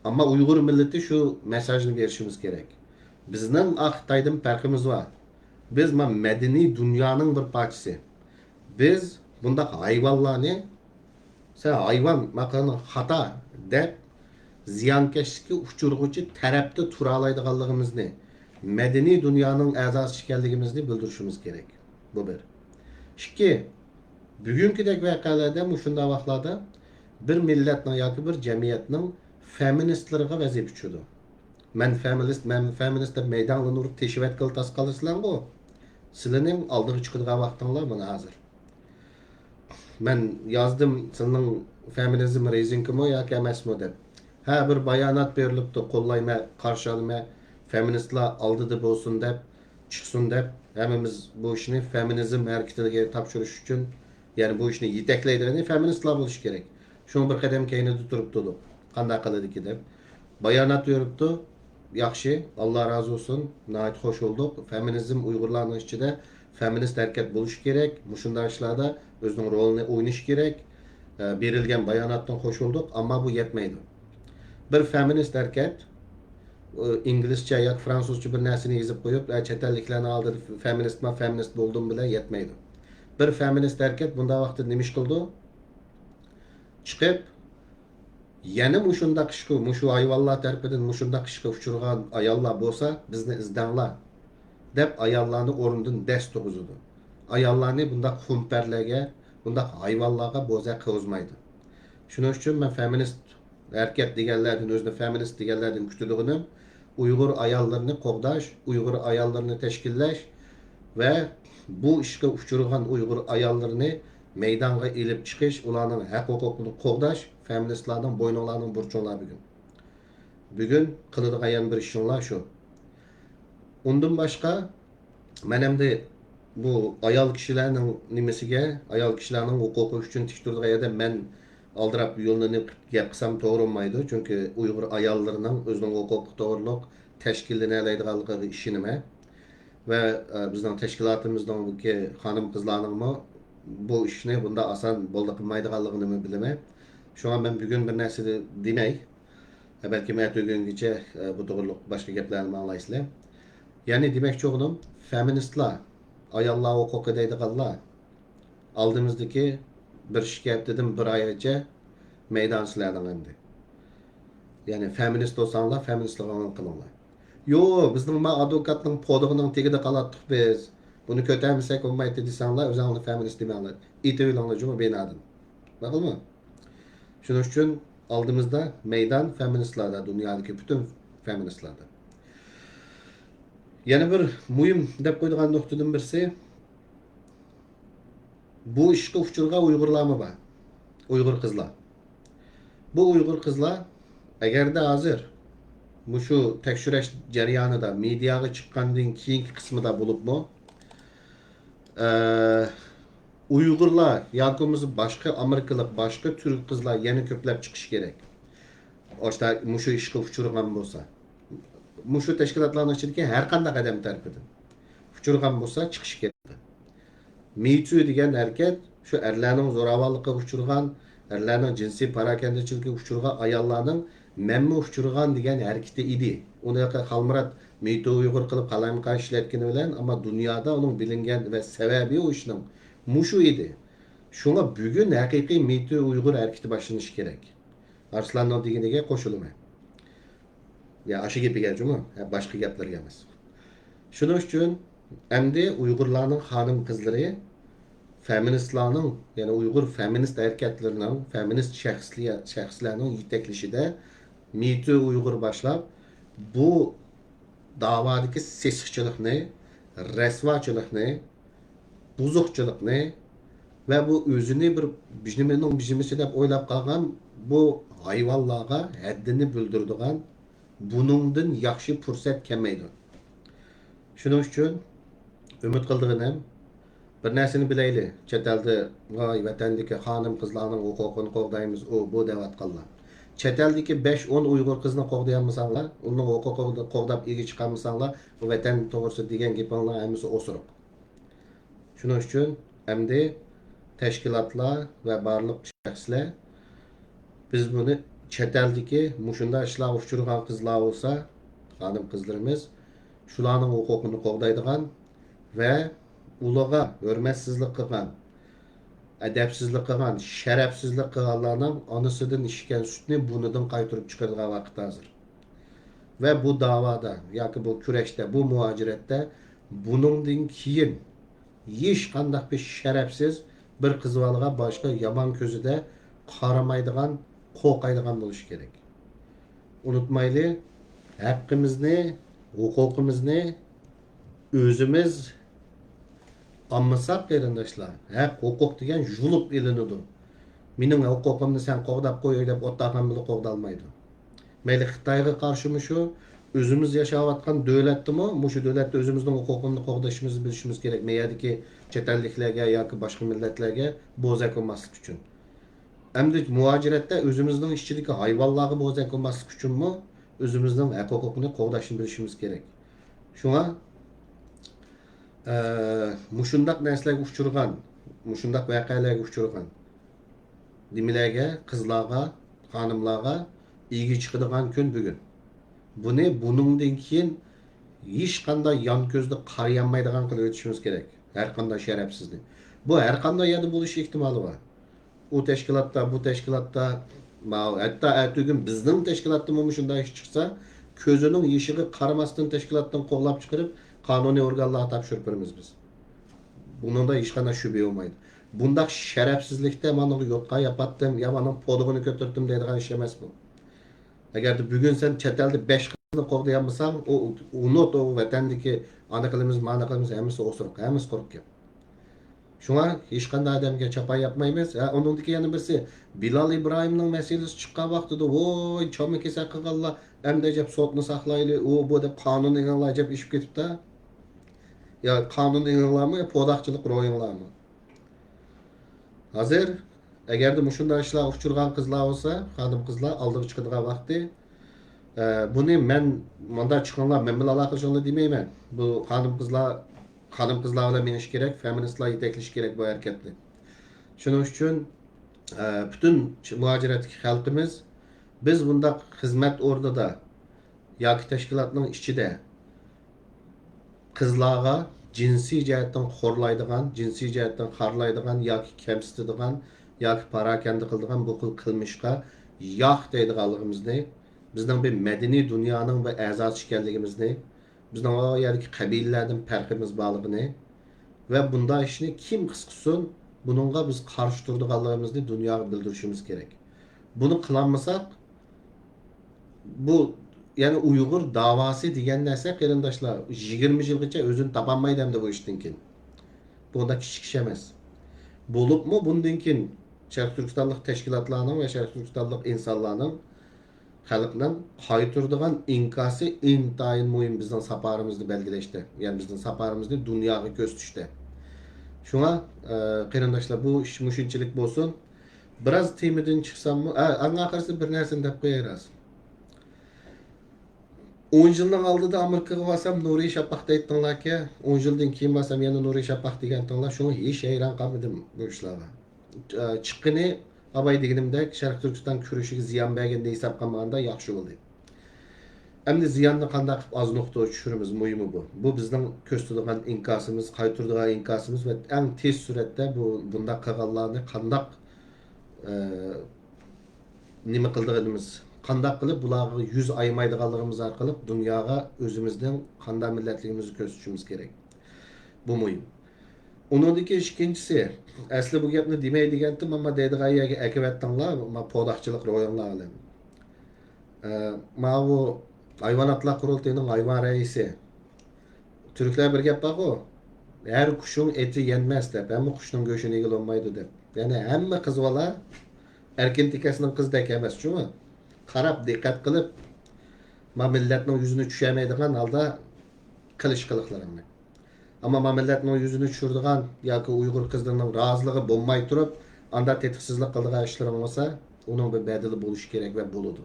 ئەمما ئۇيغۇر مىللىتى شۇ مەسساژنى بېرىشىمىز كېرەك. بىزنىڭ ئا خىتايدىن پەرقىمىز بار. بىز ما مەدەنىي دۇنيانىڭ بىر پارچىسى. بىز بۇنداق ھايۋانلارنى، سەن ھايۋان، ماقالىنى خاتا دەپ، زىيانكەشلىككە ئۇچرىغۇچى تەرەپتە تۇرالايدىغانلىقىمىزنى، مەدەنىي دۇنيانىڭ ئەزاسى ئىكەنلىكىمىزنى بىلدۈرۈشىمىز كېرەك. بۇ بىر. ئىككى، بۈگۈنكىدەك ۋەقەلەردە، مۇشۇنداق ۋاقىتلاردا بىر مىللەتنىڭ ياكى بىر جەمئىيەتنىڭ فېمىنىستلىرىغا ۋەزىپە چۈشىدۇ. مەن فېمىنىست، مەن فېمىنىست دەپ مەيدانلارنى ئۇرۇپ تېشىۋەتكىلى تاس قالىسىلەرغۇ. سىلەرنىڭ ئالدىغا چىقىدىغان ۋاقتىڭلار مانا ھازىر. مەن يازدىم، سىلىنىڭ فېمىنىزم رېزىنكىمۇ ياكى ئەمەسمۇ دەپ. ھە، بىر بايانات بېرىلىپتۇ، قوللايمەن، قارشى ئالىمەن، فېمىنىستلار ئالدىدا بولسۇن دەپ، چىقسۇن دەپ، ھەممىمىز بۇ ئىشنى فېمىنىزم ھەرىكىتىگە تاپشۇرۇش ئۈچۈن، يەنى بۇ ئىشنى يېتەكلەيدىغىنى فېمىنىستلار بولۇشى كېرەك. شۇڭا بىر قەدەم كەينىدە تۇرۇپ تۇردۇق. قانداق قىلىدىكى دەپ. بايانات بېرىپتۇ. ياخشى، ئاللا رازى بولسۇن. ناھايىتى خوش بولدۇق. فېمىنىزم ئۇيغۇرلارنىڭ ئىچىدە فېمىنىست ھەرىكەت بولۇشى كېرەك. مۇشۇنداق ئىشلاردا ئۆزىنىڭ رولىنى ئوينىشى كېرەك. ئە، بېرىلگەن باياناتتىن خوش بولدۇق، ئەمما بۇ يەتمەيدۇ. بىر فېمىنىست ھەرىكەت، ئە، ئىنگلىزچە ياكى فرانسۇزچە بىر نەرسىنى يېزىپ قويۇپ، ئە، چەت ئەللىكلەرنىڭ ئالدىدا فېمىنىستمەن، فېمىنىست بولدۇم بىلەن يەتمەيدۇ. بىر فېمىنىست ھەرىكەت بۇنداق ۋاقىتتا نېمە ئىش قىلىدۇ؟ چىقىپ، يەنە مۇشۇنداق ئىشقا، مۇشۇ ھايۋانلار تەرىپىدىن مۇشۇنداق ئىشقا ئۇچرىغان ئاياللار بولسا، بىزنى ئىزدەڭلار، دەپ ئاياللارنى ئورنىدىن دەس تۇرغۇزىدۇ. ئاياللارنى بۇنداق خۇمپەرلەرگە، بۇنداق ھايۋانلارغا بوزەك قىلغۇزمايدۇ. شۇنىڭ ئۈچۈن مەن فېمىنىست ھەرىكەت دېگەنلەردىن، ئۆزىنى فېمىنىست دېگەنلەردىن كۈتىدىغىنىم، ئۇيغۇر ئاياللىرىنى قوغداش، ئۇيغۇر ئاياللىرىنى تەشكىللەش ۋە بۇ ئىشقا ئۇچرىغان ئۇيغۇر ئاياللىرىنى مەيدانغا ئېلىپ چىقىش، ئۇلارنىڭ ھەق ھوقۇقىنى قوغداش فېمىنىستلارنىڭ بوينۇڭلارنىڭ بۇرچۇڭلار بۈگۈن. بۈگۈن قىلىدىغان يەنە بىر ئىشىڭلار شۇ. ئۇندىن باشقا، مەن ئەمدى بۇ ئايال كىشىلەرنىڭ نېمىسىگە، ئايال كىشىلەرنىڭ ھوقۇقى ئۈچۈن تىك تۇرىدىغان يەردە مەن ئالدىراپ يوللىنىپ گەپ قىلسام توغرا بولمايدۇ. چۈنكى ئۇيغۇر ئاياللىرىنىڭ ئۆزىنىڭ ھوقۇقى توغرۇلۇق تەشكىللىنەلەيدىغانلىقىغا ئىشىنىمەن. ۋە، ئە، بىزنىڭ تەشكىلاتىمىزنىڭكى خانىم-قىزلارنىڭمۇ بۇ ئىشنى بۇنداق ئاسان بولدى قىلمايدىغانلىقىنىمۇ بىلىمەن. شۇڭا مەن بۈگۈن بىر نەرسە دېمەي، بەلكىم ئەتىگۈنگىچە، ئە، بۇ توغرۇلۇق باشقا گەپلەرنى ئاڭلايسىلەر. يەنى دېمەكچى بولغىنىم، فېمىنىستلار، ئاياللار ھوقۇقى دەيدىغانلار، ئالدىمىزدىكى بىر ئىككى ھەپتىدىن بىر ئايغىچە مەيدان سىلەرنىڭ ئەمدى. يەنى فېمىنىست بولساڭلار، فېمىنىستلىقىڭلارنى قىلىڭلار. يوق، بىزنىڭ ما ئادۋوكاتنىڭ پودىغىنىڭ تېگىدە قالاتتۇق بىز. بۇنى كۆتەرمىسەك بولمايتتى دېسەڭلار، ئۆزۈڭلارنى فېمىنىست دېمەڭلار. ئېتىۋېلىڭلار جۇمۇ بىنادىن. ماقۇلمۇ؟ شۇنىڭ ئۈچۈن ئالدىمىزدا مەيدان فېمىنىستلاردا، دۇنيادىكى پۈتۈن فېمىنىستلاردا. يەنە بىر مۇھىم دەپ قويىدىغان نۇقتىدىن بىرسى، بۇ ئىشقا ئۇچرىغان ئۇيغۇرلارمۇ بار. ئۇيغۇر قىزلار. بۇ ئۇيغۇر قىزلار ئەگەردە ھازىر مۇشۇ تەكشۈرۈش جەريانىدا، مېدىياغا چىققاندىن كېيىنكى قىسمىدا بولۇپمۇ، ئە، ئۇيغۇرلار ياكى بولمىسا باشقا ئامېرىكىلىق، باشقا تۈرك قىزلار يەنە كۆپلەپ چىقىشى كېرەك. ئاشتا مۇشۇ ئىشقا ئۇچرىغان بولسا، مۇشۇ تەشكىلاتلارنىڭ ئىچىدىكى ھەر قانداق ئادەم تەرىپىدىن ئۇچرىغان بولسا، چىقىشى كېرەك. مىتۇ دېگەن ھەرىكەت شۇ ئەرلەرنىڭ زوراۋانلىقىغا ئۇچرىغان، ئەرلەرنىڭ جىنسىي پاراكەندىچىلىكىگە ئۇچرىغان ئاياللارنىڭ مەنمۇ ئۇچرىغان دېگەن ھەرىكىتى ئىدى. ئۇنى خالمۇرات مىتۇ ئۇيغۇر قىلىپ قالايمىقان ئىشلەتكىنى بىلەن، ئەمما دۇنيادا ئۇنىڭ بىلىنگەن ۋە سەۋەبى ئۇ ئىشنىڭ مۇشۇ ئىدى. شۇڭا بۈگۈن ھەقىقىي مىتۇ ئۇيغۇر ھەرىكىتى باشلىنىشى كېرەك. ئارسلاننىڭ دېگىنىگە قوشۇلىمەن. يا ئاشۇ گېپىگە جۇمۇ، ھە، باشقا گەپلەرگە ئەمەس. شۇنىڭ ئۈچۈن ئەمدى ئۇيغۇرلارنىڭ خانىم-قىزلىرى فېمىنىستلارنىڭ، يەنى ئۇيغۇر فېمىنىست ھەرىكەتلىرىنىڭ، فېمىنىست شەخسلىيە-، شەخسلەرنىڭ يېتەكلىشىدە مىتۇ ئۇيغۇر باشلاپ، بۇ داۋادىكى سېسىقچىلىقنى، رەسۋاچىلىقنى، بۇزۇقچىلىقنى ۋە بۇ ئۆزىنى بىر بىژنىمىنىڭ بىژنىمىسى دەپ ئويلاپ قالغان بۇ ھايۋانلارغا ھەددىنى بىلدۈرىدىغان بۇنىڭدىن ياخشى پۇرسەت كەلمەيدۇ. شۇنىڭ ئۈچۈن ئۈمىد قىلىدىغىنىم، بىر نەرسىنى بىلەيلى، چەت ئەلدە، ۋاي، ۋەتەندىكى خانىم-قىزلارنىڭ ھوقۇقىنى قوغدايمىز، ئۇ، بۇ دەۋاتقانلار. چەت ئەلدىكى بەش، ئون ئۇيغۇر قىزنى قوغدىيالمىساڭلار، ئۇنىڭ ھوقۇقىنى قوغداپ ئىگە چىقالمىساڭلار، بۇ ۋەتەن توغرىسىدا دېگەن گېپىڭلار ھەممىسى ئوسۇرۇق. شۇنىڭ ئۈچۈن ئەمدى تەشكىلاتلار ۋە بارلىق شەخسلەر، بىز بۇنى چەت ئەلدىكى مۇشۇنداق ئىشلارغا ئۇچرىغان قىزلار بولسا، خانىم-قىزلىرىمىز، شۇلارنىڭ ھوقۇقىنى قوغدايدىغان ۋە ئۇلارغا ھۆرمەتسىزلىك قىلغان، ئەدەپسىزلىك قىلغان، شەرەپسىزلىك قىلغانلارنىڭ ئانىسىدىن ئىچكەن سۈتنى بۇرنىدىن قايتۇرۇپ چىقىرىدىغان ۋاقىت ھازىر. ۋە بۇ داۋادا ياكى بۇ كۈرەشتە، بۇ مۇھاجىرەتتە بۇنىڭدىن كېيىن ھېچقانداق بىر شەرەپسىز بىر قىز بالىغا باشقا يامان كۆزىدە قارىمايدىغان، قورقايدىغان بولۇشى كېرەك. ئۇنتۇمايلى، ھەققىمىزنى، ھوقۇقىمىزنى ئۆزىمىز ئالمىساق، قېرىنداشلار، ھەق، ھوقۇق دېگەن يۇلۇپ ئېلىنىدۇ. مېنىڭ ھوقۇقۇمنى سەن قوغداپ قوي دەپ ئوتتاقان بىلەن قوغدالمايدۇ. مەيلى خىتايغا قارشىمۇ شۇ، ئۆزىمىز ياشاۋاتقان دۆلەتتىمۇ مۇشۇ دۆلەتتە ئۆزىمىزنىڭ ھوقۇقىنى قوغدىشىمىز، بىلىشىمىز كېرەك. مەيەردىكى چەت ئەللىكلەرگە ياكى باشقا مىللەتلەرگە بوزەك بولماسلىق ئۈچۈن. ئەمدى مۇھاجىرەتتە ئۆزىمىزنىڭ ئىچىدىكى ھايۋانلارغا بوزەك بولماسلىق ئۈچۈنمۇ ئۆزىمىزنىڭ ھەق ھوقۇقىنى قوغداشنى بىلىشىمىز كېرەك. شۇڭا، ئە، مۇشۇنداق نەرسىلەرگە ئۇچرىغان، مۇشۇنداق ۋەقەلەرگە ئۇچرىغان نېمىلەرگە، قىزلارغا، خانىملارغا ئىگە چىقىدىغان كۈن بۈگۈن. بۇنى بۇنىڭدىن كېيىن ھېچقانداق يان كۆزدە قارىيالمايدىغان قىلىۋېتىشىمىز كېرەك. ھەرقانداق شەرەپسىزنى. بۇ ھەرقانداق يەردە بولۇش ئېھتىمالى بار. ئۇ تەشكىلاتتا، بۇ تەشكىلاتتا، ماۋۇ، ھەتتا ئەتىگۈن بىزنىڭ تەشكىلاتتىمۇ مۇشۇنداق ئىش چىقسا، كۆزىنىڭ يېشىغا قارىماستىن تەشكىلاتتىن قوغلاپ چىقىرىپ، قانۇنىي ئورگانلارغا تاپشۇرۇپ بېرىمىز بىز. بۇنىڭدا ھېچقانداق شۈبھە بولمايدۇ. بۇنداق شەرەپسىزلىكتە مانا يوتقان ياپاتتىم يا مانىڭ پودىغىنى كۆتۈرتتۈم دەيدىغان ئىش ئەمەس بۇ. ئەگەردە بۈگۈن سەن چەت ئەلدە بەش قىزنى قوغدىيالمىساڭ، ئۇ، ئۇنۇت، ئۇ ۋەتەندىكى ئانا قىلىمىز، مانا قىلىمىز، ھەممىسى ئوسۇرۇق، ھەممىسى قۇرۇق گەپ. شۇڭا ھېچقانداق ئادەمگە چاپان ياپمايمىز. ھە، ئۇنىڭدىكى يەنە بىرسى، بىلال ئىبراھىمنىڭ مەسىلىسى چىققان ۋاقتىدا، ۋوي، چاما كېسەك قىلغانلار، ئەمدى ئەجەب سوتنى ساقلايلى، ئۇ بۇ دەپ قانۇن ئېلىڭلار ئەجەب ئېشىپ كېتىپتۇ. يا قانۇن ئېلىڭلارمۇ، يا پوداقچىلىق روھىڭلارمۇ؟ ھازىر ئەگەردە مۇشۇنداق ئىشلارغا ئۇچرىغان قىزلار بولسا، خانىم قىزلار ئالدىغا چىقىدىغان ۋاقتى. ئە، بۇنى مەن مۇنداق چىقىڭلار، مەن بىلەن ئالاقىلىشىڭلار دېمەيمەن. بۇ خانىم قىزلار، خانىم قىزلار بىلەن مېڭىش كېرەك، فېمىنىستلار يېتەكلىشى كېرەك بۇ ھەرىكەتنى. شۇنىڭ ئۈچۈن، ئە، پۈتۈن مۇھاجىرەتتىكى خەلقىمىز، بىز بۇنداق خىزمەت ئورنىدا ياكى تەشكىلاتنىڭ ئىچىدە قىزلارغا جىنسىي جەھەتتىن خورلايدىغان، جىنسىي جەھەتتىن خارلايدىغان ياكى كەمسىتىدىغان ياكى پاراكەندە قىلىدىغان بۇ خىل قىلمىشقا ياق دەيدىغانلىقىمىزنى، بىزنىڭ بىر مەدەنىي دۇنيانىڭ بىر ئەزاسى ئىكەنلىكىمىزنى، بىزنىڭ ئۇ يەردىكى قەبىلىلەردىن پەرقىمىز بارلىقىنى ۋە بۇنداق ئىشنى كىم قىلسۇن، بۇنىڭغا بىز قارشى تۇرىدىغانلىقىمىزنى دۇنياغا بىلدۈرۈشىمىز كېرەك. بۇنى قىلالمىساق، بۇ، يەنى ئۇيغۇر داۋاسى دېگەن نەرسە، قېرىنداشلار، يىگىرمە يىلغىچە ئۆزىنى تاپالمايدۇ ئەمدى بۇ ئىشتىن كېيىن. بۇ ئۇنداق كىچىك ئىش ئەمەس. بولۇپمۇ بۇندىن كېيىن شەرقىي تۈركىستانلىق تەشكىلاتلارنىڭ ۋە شەرقىي تۈركىستانلىق ئىنسانلارنىڭ، خەلقنىڭ قايتۇرىدىغان ئىنكاسى ئىنتايىن مۇھىم بىزنىڭ ساپارىمىزنى بەلگىلەشتە، يەنى بىزنىڭ ساپارىمىزنى دۇنياغا كۆرسىتىشتە. شۇڭا، ئە، قېرىنداشلار، بۇ ئىش مۇشۇنچىلىك بولسۇن. بىراز تېمىدىن چىقساممۇ، ئە، ئەڭ ئاخىرسى بىر نەرسىنى دەپ قوياي راست. ئون يىلنىڭ ئالدىدا ئامېرىكىغا بارسام نۇرى شاپاق دەيتتىڭلاركەن، ئون يىلدىن كېيىن بارسام يەنە نۇرى شاپاق دېگەنتىڭلار، شۇڭا ھېچ ھەيران قالمىدىم بۇ ئىشلارغا. ئە، چىققىنى ئاباي دېگىنىمدەك شەرقىي تۈركىستان كۈرىشىگە زىيان بەرگەننى ھېسابقا ئالمىغاندا ياخشى بولدى. ئەمدى زىياننى قانداق قىلىپ ئاز نۇقتىغا چۈشۈرىمىز، مۇھىمى بۇ. بۇ بىزنىڭ كۆرسىتىدىغان ئىنكاسىمىز، قايتۇرىدىغان ئىنكاسىمىز ۋە ئەڭ تېز سۈرئەتتە بۇ، بۇنداق قىلغانلارنى قانداق، ئە، نېمە قىلىدىغىنىمىز، قانداق قىلىپ بۇلارغا يۈز ئايىمايدىغانلىقىمىز ئارقىلىق دۇنياغا ئۆزىمىزنىڭ قانداق مىللەتلىكىمىزنى كۆرسىتىشىمىز كېرەك. بۇ مۇھىم. ئۇنىڭدىن كېيىن ئىككىنچىسى، ئەسلى بۇ گەپنى دېمەي دېگەنتىم، ئەمما دەيدىغان يەرگە ئەكىۋەتتىڭلار، ما پوداقچىلىق روھىڭلار بىلەن. ئە، ماۋۇ ھايۋاناتلار قۇرۇلتىيىنىڭ ھايۋان رەئىسى، تۈركلەر بىر گەپ بارغۇ، «ھەر قۇشنىڭ ئېتى يەنمەس» دەپ، ھەممە قۇشنىڭ گۆشىنى يېگىلى بولمايدۇ دەپ. يەنى ھەممە قىز بالا ئەركىن تېكەسنىڭ قىزىدەك ئەمەس، شۇمۇ؟ قاراپ، دىققەت قىلىپ، ما مىللەتنىڭ يۈزىنى چۈشۈرمەيدىغان ھالدا قىلىش قىلىقلىرىڭنى. ئەمما ما مىللەتنىڭ يۈزىنى چۈشۈرىدىغان ياكى ئۇيغۇر قىزلىرىنىڭ رازىلىقى بولماي تۇرۇپ، ئاندا تېتىقسىزلىق قىلىدىغان ئىشلىرىڭ بولسا، ئۇنىڭ بىر بەدىلى بولۇشى كېرەك ۋە بولىدۇ.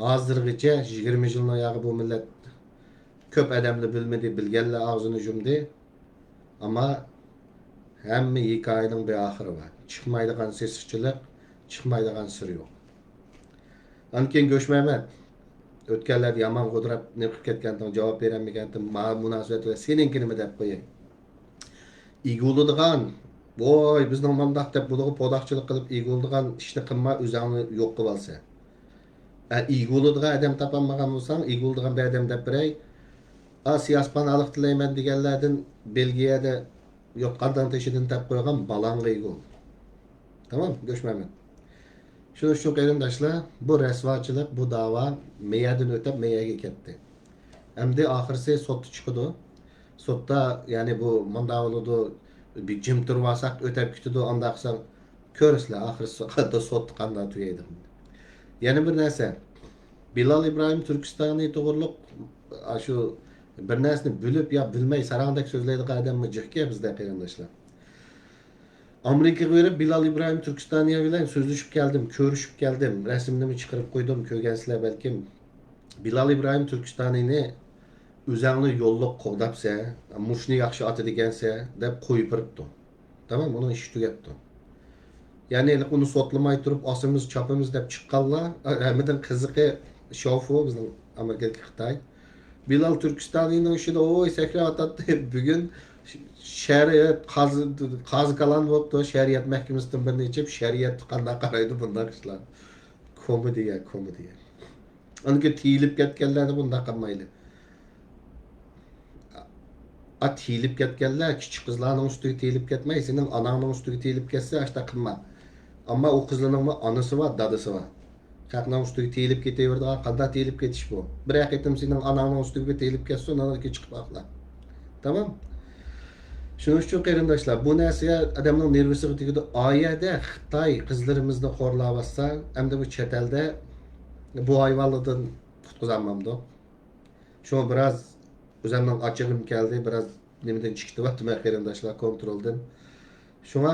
ھازىرغىچە يىگىرمە يىلنىڭ ياغى بۇ مىللەت كۆپ ئادەملا بىلمىدى، بىلگەنلەر ئاغزىنى يۇمدى. ئەمما ھەممە ھېكايىنىڭ بىر ئاخىرى بار. چىقمايدىغان سېسىقچىلىق، چىقمايدىغان سىر يوق. ئاندىن كېيىن گۆشمەمەت، ئۆتكەنلەردە يامان غودراپ نېقىپ كەتكەنتىڭ، جاۋاب بېرەلمىگەنتىڭ، ما مۇناسىۋەت بىلەن سېنىڭكى نېمە دەپ قوياي. ئىگە بولىدىغان، ۋوي، بىزنىڭ مانداق دەپ بۇلىغا پوداقچىلىق قىلىپ ئىگە بولىدىغان ئىشنى قىلما، ئۆزۈڭنى يوق قىلىۋالسا. ئە، ئىگە بولىدىغان ئادەم تاپالمىغان بولساڭ، ئىگە بولىدىغان بىر ئادەم دەپ بېرەي. ئا، سىياسىي پاناھلىق تىلەيمەن دېگەنلەردىن بېلگىيەدە يوتقاندىن تېشىدىن دەپ قويغان بالاڭغا ئىگە بول. تامام، گۆشمەمەت. شۇنىڭ ئۈچۈن قېرىنداشلار، بۇ رەسۋاچىلىق، بۇ داۋا مېيەدىن ئۆتۈپ مېيەگە كەتتى. ئەمدى ئاخىرسى سوتتا چىقىدۇ. سوتتا، يەنى بۇ مۇنداق بولىدۇ، بىر جىم تۇرۇۋالساق ئۆتۈپ كېتىدۇ، ئانداق قىلساڭ كۆرىسىلەر، ئاخىرسى قانداق سوتتا قانداق تۈگەيدۇ. يەنە بىر نەرسە، بىلال ئىبراھىم تۈركىستانى توغرۇلۇق، ئاشۇ بىر نەرسىنى بىلىپ يا بىلمەي ساراڭدەك سۆزلەيدىغان ئادەممۇ جىقكەن بىزدە قېرىنداشلار. ئامېرىكىغا بېرىپ، بىلال ئىبراھىم تۈركىستانى بىلەن سۆزلىشىپ كەلدىم، كۆرۈشۈپ كەلدىم. رەسىمنىمۇ چىقىرىپ قويدۇم، كۆرگەنسىلەر بەلكىم. بىلال ئىبراھىم تۈركىستانىنى ئۆزەڭنى يوللۇق قوغداپسەن، مۇشۇنى ياخشى ئاتىدىكەنسەن دەپ قويۇپ بېرىپتۇ. تامام، ئۇنىڭ ئىشى تۈگەپتۇ. يەنى ئۇنى سوتلىماي تۇرۇپ ئاسىمىز، چاپىمىز دەپ چىققانلار، ھەممىدىن قىزىقى شاۋفۇ، بىزنىڭ ئامېرىكىدىكى خىتاي. بىلال تۈركىستانىنىڭ ئىشىدا، ۋوي، سەكرەۋاتاتتى. بۈگۈن شەرىئەت قازى، قازى كالان بوپتۇ. شەرىئەت مەھكىمىسىدىن بىرنى ئېچىپ، شەرىئەت قانداق قارايدۇ بۇنداق ئىشلار؟ كومېدىيە، كومېدىيە. ئاندىن كېيىن تىيىلىپ كەتكەنلەرنى بۇنداق قىلمايلى. ئا، تىيىلىپ كەتكەنلەر كىچىك قىزلارنىڭ ئۈستىگە تىيىلىپ كەتمەي، سېنىڭ ئاناڭنىڭ ئۈستىگە تىيىلىپ كەتسە، ئاشۇنداق قىلما. ئەمما ئۇ قىزلارنىڭمۇ ئانىسى بار، دادىسى بار. خەقنىڭ ئۈستىگە تىيىلىپ كېتىۋېرىدىغان قانداق تىيىلىپ كېتىش بۇ؟ بىرەر قېتىم سېنىڭ ئاناڭنىڭ ئۈستىگە بىر تىيىلىپ كەتسۇن، ئاندىن كېيىن چىقىپ ئاقلا. تامام؟ شۇنىڭ ئۈچۈن قېرىنداشلار، بۇ نەرسە ئادەمنىڭ نېرۋىسىغا تېگىدۇ. ئايەدە خىتاي قىزلىرىمىزنى خورلاۋاتسا، ئەمدى بۇ چەت ئەلدە بۇ ھايۋانلاردىن قۇتقۇزالمامدۇق. شۇڭا بىراز ئۆزۈمنىڭ ئاچچىقىم كەلدى، بىراز نېمىدىن چىقىتىۋاتىمەن قېرىنداشلار، كونترولدىن. شۇڭا،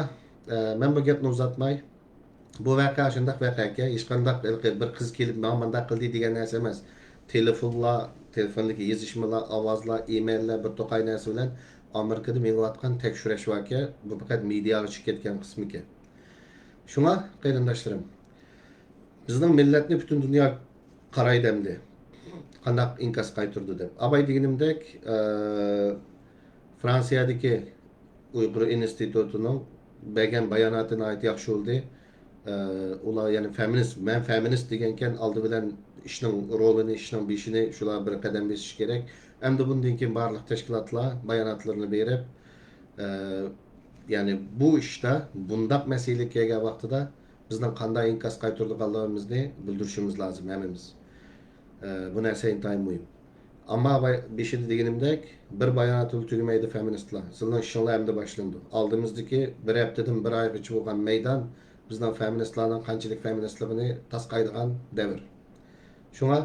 ئە، مەن بۇ گەپنى ئۇزارتماي، بۇ ۋەقە شۇنداق ۋەقەكەن، ھېچقانداق ھېلىقى بىر قىز كېلىپ ماڭا مانداق قىلدى دېگەن نەرسە ئەمەس. تېلېفونلار، تېلېفوندىكى يېزىشمىلار، ئاۋازلار، ئىمېيللار، بىر توقاي نەرسە بىلەن ئامېرىكىدا مېڭىۋاتقان تەكشۈرۈش باركەن، بۇ پەقەت مېدىياغا چىقىپ كەتكەن قىسمىكەن. شۇڭا، قېرىنداشلىرىم، بىزنىڭ مىللەتنى پۈتۈن دۇنيا قارايدۇ ئەمدى. قانداق ئىنكاس قايتۇرىدۇ دەپ. ئاباي دېگىنىمدەك، ئە، فرانسىيەدىكى ئۇيغۇر ئىنستىتۇتىنىڭ بەرگەن باياناتى ناھايىتى ياخشى بولدى. ئە، ئۇلار يەنى فېمىنىست، مەن فېمىنىست دېگەنكەن ئالدى بىلەن ئىشنىڭ رولىنى، ئىشنىڭ بېشىنى شۇلار بىر قەدەم بېسىشى كېرەك. ئەمدى بۇندىن كېيىن بارلىق تەشكىلاتلار باياناتلىرىنى بېرىپ، ئە، يەنى بۇ ئىشتا بۇنداق مەسىلە كەلگەن ۋاقتىدا بىزنىڭ قانداق ئىنكاس قايتۇرىدىغانلىقىمىزنى بىلدۈرۈشىمىز لازىم ھەممىمىز. ئە، بۇ نەرسە ئىنتايىن مۇھىم. ئەمما باي-، بېشىدا دېگىنىمدەك، بىر بايانات بىلەن تۈگىمەيدۇ فېمىنىستلار. سىلىنىڭ ئىشىڭلار ئەمدى باشلىنىدۇ. ئالدىمىزدىكى بىر ھەپتىدىن بىر ئايغىچە بولغان مەيدان بىزنىڭ فېمىنىستلارنىڭ قانچىلىك فېمىنىستلىقىنى تاسقايدىغان دەۋر. شۇڭا،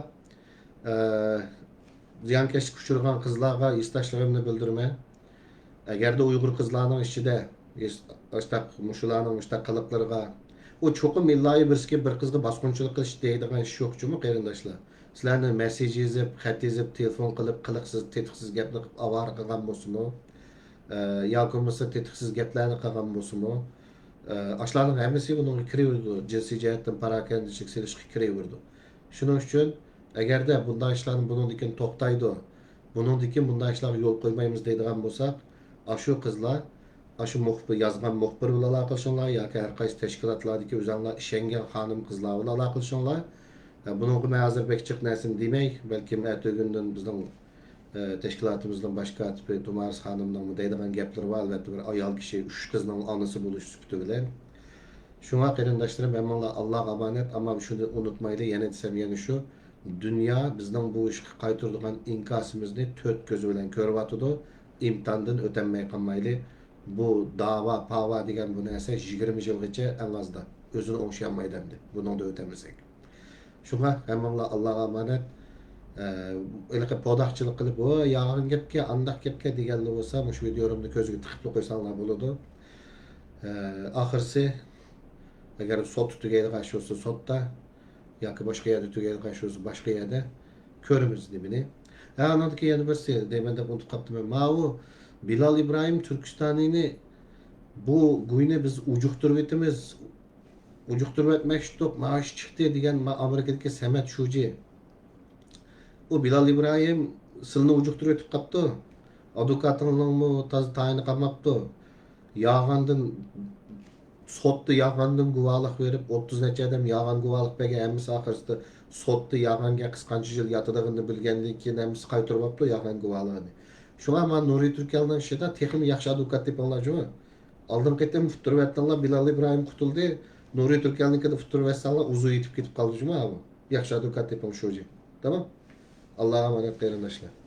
ئە، زىيانكەشلىككە ئۇچرىغان قىزلارغا ھېسداشلىقىمنى بىلدۈرىمەن. ئەگەردە ئۇيغۇر قىزلارنىڭ ئىچىدە ھېس-، ئاشتاق، مۇشۇلارنىڭ مۇشتاق قىلىقلىرىغا، ئۇ چوقۇم ئىلايى بىرسىكى بىر قىزغا باسقۇنچىلىق قىلىش دەيدىغان ئىش يوق جۇمۇ، قېرىنداشلار. سىلەرنى مەسسىج يېزىپ، خەت يېزىپ، تېلېفون قىلىپ، قىلىقسىز، تېتىقسىز گەپنى قىلىپ ئاۋارە قىلغان بولسىمۇ، ئە، ياكى بولمىسا تېتىقسىز گەپلەرنى قىلغان بولسىمۇ، ئە، ئاشۇلارنىڭ ھەممىسى بۇنىڭغا كىرىۋېرىدۇ، جىنسىي جەھەتتىن پاراكەندىچىلىك سېلىشقا كىرىۋېرىدۇ. شۇنىڭ ئۈچۈن، ئەگەردە بۇنداق ئىشلار بۇنىڭدىن كېيىن توختايدۇ، بۇنىڭدىن كېيىن بۇنداق ئىشلارغا يول قويمايمىز دەيدىغان بولساق، ئاشۇ قىزلار، ئاشۇ مۇخبىر، يازغان مۇخبىر بىلەن ئالاقىلىشىڭلار ياكى ھەر قايسى تەشكىلاتلاردىكى ئۆزۈڭلار ئىشەنگەن خانىم قىزلار بىلەن ئالاقىلىشىڭلار. ئە، بۇنىڭغا مەن ھازىر بەك جىق نەرسىنى دېمەي، بەلكىم ئەتىگۈندىن بىزنىڭ، ئە، تەشكىلاتىمىزنىڭ باش كاتىپى تۇمارىس خانىمنىڭمۇ دەيدىغان گەپلىرى بار، ئەلۋەتتە، بىر ئايال كىشى، ئۈچ قىزنىڭ ئانىسى بولۇش سۈپىتى بىلەن. شۇڭا قېرىنداشلىرىم، ھەممىڭلار ئاللاغا ئامانەت، ئەمما شۇنى ئۇنتۇمايلى، يەنە دېسەم يەنە شۇ، دۇنيا بىزنىڭ بۇ ئىشقا قايتۇرىدىغان ئىنكاسىمىزنى تۆت كۆزى بىلەن كۆرۈۋاتىدۇ. ئىمتىھاندىن ئۆتەلمەي قالمايلى. بۇ داۋا، پاۋا دېگەن بۇ نەرسە يىگىرمە يىلغىچە ئەڭ ئازدا ئۆزىنى ئوڭشىيالمايدۇ ئەمدى، بۇنىڭدا ئۆتەلمىسەك. شۇڭا ھەممىڭلار ئاللاغا ئامانەت. ئە، ھېلىقى پوداقچىلىق قىلىپ، ۋوي، يالغان گەپكەن، ئانداق گەپكەن دېگەنلەر بولسا، مۇشۇ ۋىدىيولىرىمنى كۆزىگە تىقىپلا قويساڭلار بولىدۇ. ئە، ئاخىرسى، ئەگەر سوتتا تۈگەيدىغان ئىش بولسا سوتتا، ياكى باشقا يەردە تۈگەيدىغان ئىش بولسا باشقا يەردە كۆرىمىز نېمىنى. ھە، ئانىڭدىكى يەنە بىرسى دەيمەن دەپ ئۇنتۇپ قاپتىمەن. ماۋۇ بىلال ئىبراھىم تۈركىستانىنى، بۇ گۇينى بىز ئۇجۇقتۇرۇۋېتىمىز، ئۇجۇقتۇرۇۋەتمەكچىدۇق، ماۋۇ ئىش چىقتى دېگەن ما-، ئامېرىكىدىكى سەمەت شۇجى. ئۇ بىلال ئىبراھىم سىلىنى ئۇجۇقتۇرۇۋېتىپ قاپتۇ. ئادۋوكاتىڭلارمۇ تازا تايىنى قالماپتۇ. يالغاندىن، سوتتا يالغاندىن گۇۋاھلىق بېرىپ، ئوتتۇز نەچچە ئادەم يالغان گۇۋاھلىق بەرگەن، ھەممىسى ئاخىرسىدا سوتتا يالغان گەپ قىلىپ قانچە يىل ياتىدىغىنىنى بىلگەندىن كېيىن ھەممىسى قايتۇرۇۋاپتۇ يالغان گۇۋاھلىقىنى. شۇڭا مانا نۇرى تۈركەلنىڭ ئىشىدا تېخىمۇ ياخشى ئادۋوكات تېپىڭلار جۇمۇ. ئالدىنقى قېتىم ئۇتتۇرۇۋەتتىڭلار، بىلال ئىبراھىم قۇتۇلدى. نۇرى تۈركەلنىڭكىدە ئۇتتۇرۇۋەتسەڭلار، ئۇزۇن يېتىپ كېتىپ قالدى جۇمۇ بۇ. ياخشى ئادۋوكات تېپىڭ شۇجى. تامام. ئاللاغا ئامانەت قېرىنداشلار.